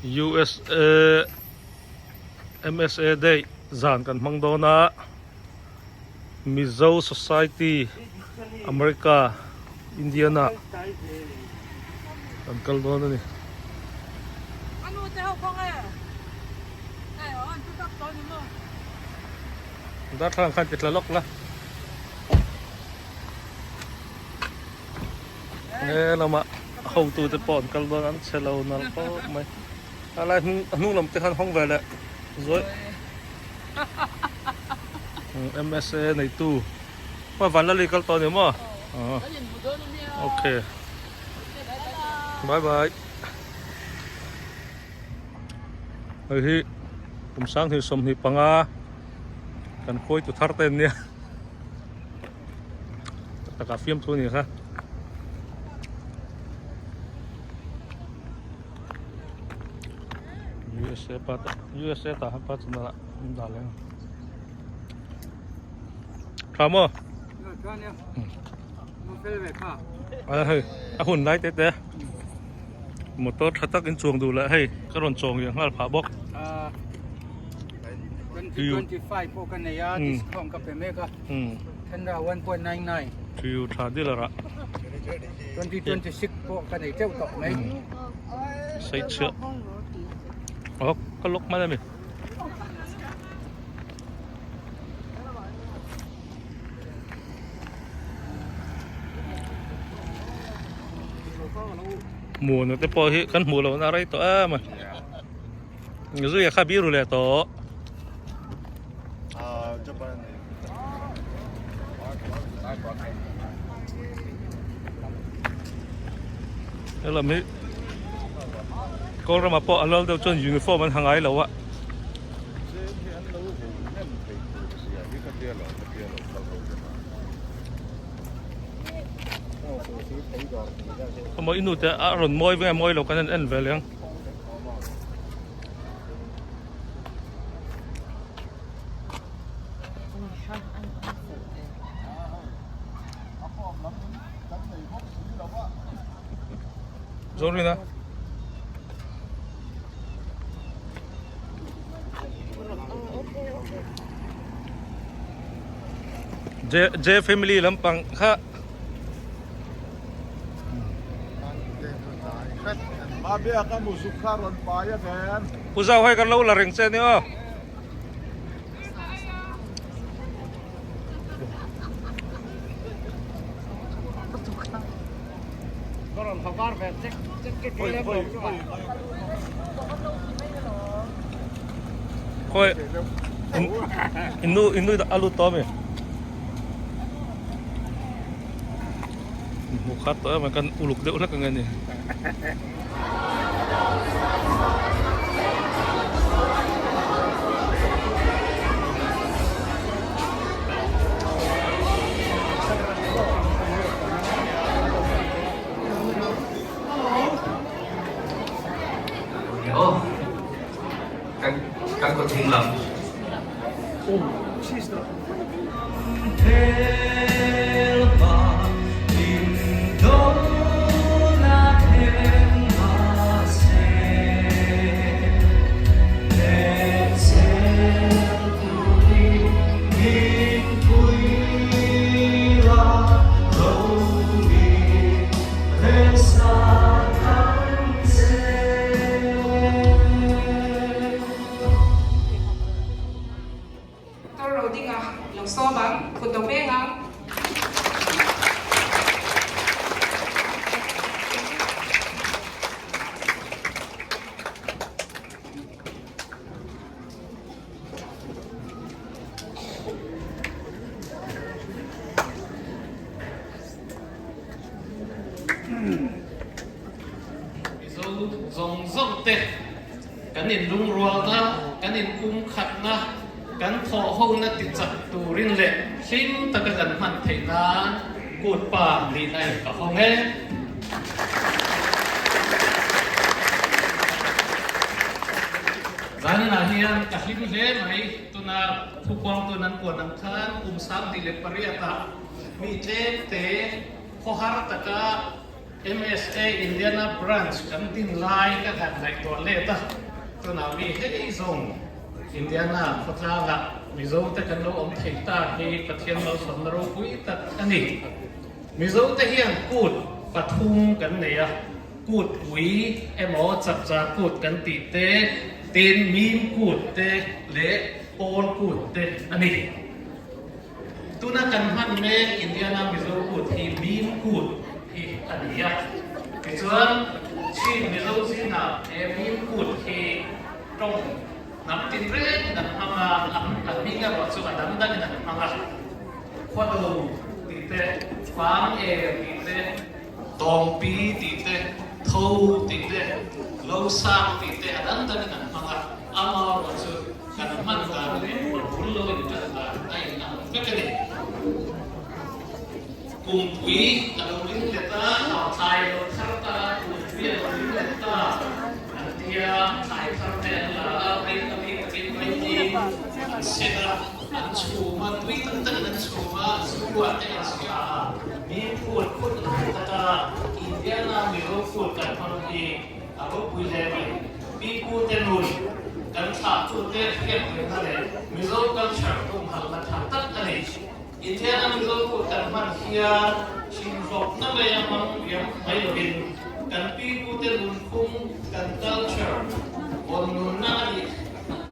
USA MSA Day zan kan hmang dawn a, Mizo Society America Indiana kan kal dawn a ni. Darthlalang khan ti tla lawk la. He lamah hotu te pawh an kal dawn an che lo nalh khawp mai a lai hnung a hnung lam te khan hawng ve leh zuai M_S_A neitu hma vanlali kal tawh a ni maw okay bye bye hei hi kum sanghnih 25 kan khawitu thar te an nia. Taka fiam thu ni kha. USA pa USA ta han pa chuna da leng. Tha mo? Tha nia. Mo fel ve kha. A hei a hun lai te te. Motor tha tak in chuang duh leh hei ka rawn chawng leh nghal phah bawk. 2025 pawh ka nei a discount ka pe mek a. Thenra 1.99. Thiu tha dealer ah. 2026 pawh ka nei teuh tawh mai. Sei chhiah. Oh ka lawk hman ami. Muana te pawh hi kan hmuh lohna a rei tawh em a. Zuia kha biru leh tawh. Helam hi Kawlramah pawh a lal deuh chuan uniform an ha ngai lo a. Amaw i nu te a rawn mawi ve a mawi lo kan en en ve leh ang. Zorina. J J family lampang kha Pu Zau hei kan lo la reng che ni aw. Khawi innu innu a lut tawh ami hmuh khat tawh em kan uluk deuh hlek ang ani. Aw kan kan kawt hung lam. Tor ro dinga lo sawm ang, kut lo peng ang. Mizo zawng zawng te kan inlungrualna, kan inpumkhatna, kan thawhhona tichak turin leh hlim taka kan hman theih nan kut pa nihna in ka hawng e. Zaninah hian ka hlim hle mai, tuna thukuangtun an kuan ang khan kum 28 ah mi tlemte khawhar taka. MSA Indiana Branch kan din lai ka han ngaihtuah let a, tunah mi hei zawng Indiana khawtlangah Mizo te kan lo awm thei ta hi Pathian malsawmna ropui tak a ni. Mizo te hian kut pathum kan nei a, kut pui emaw chapchar kut kan tih te, tin mim kut te leh pawl kut te a ni. Tuna kan hman mek Indiana Mizo kut hi Mim kut hi a ni a. Tichuan, Chin Mizo zingah he Mim kut hi tawng hnam tinrengin an hmang a, a hming erawh chu a dang dangin an hmang a. Khuado tih te, Fang er tih te, Tawngpi tih te, Tho tih te, Losang tih te a dang dangin an hmang a. Amaherawh chu kan hman dan leh a bul lo in tan dan a inang vek a ni. Kumpui a lo ring let a, thlai a lo thar ta a, kumpui a lo ring let ta an tia, thlai thar te an la a, rei a bik takin rei an sen a, an chhum a, tui tak takin an chhum a, zu ah te an chhia a, mi phul phut lai taka Indiana Mizo phul kan hmang hi A ropui hle mai. Pi Pu te nun, kan thlahtute hriattirna leh Mizo culture humhalhna tha tak a ni. Indiana Mizo kut kan hman hian thinhlawpna mai a hmang riam mai lovin kan pi pu te nunphung, kan culture, vawn nunna a nih.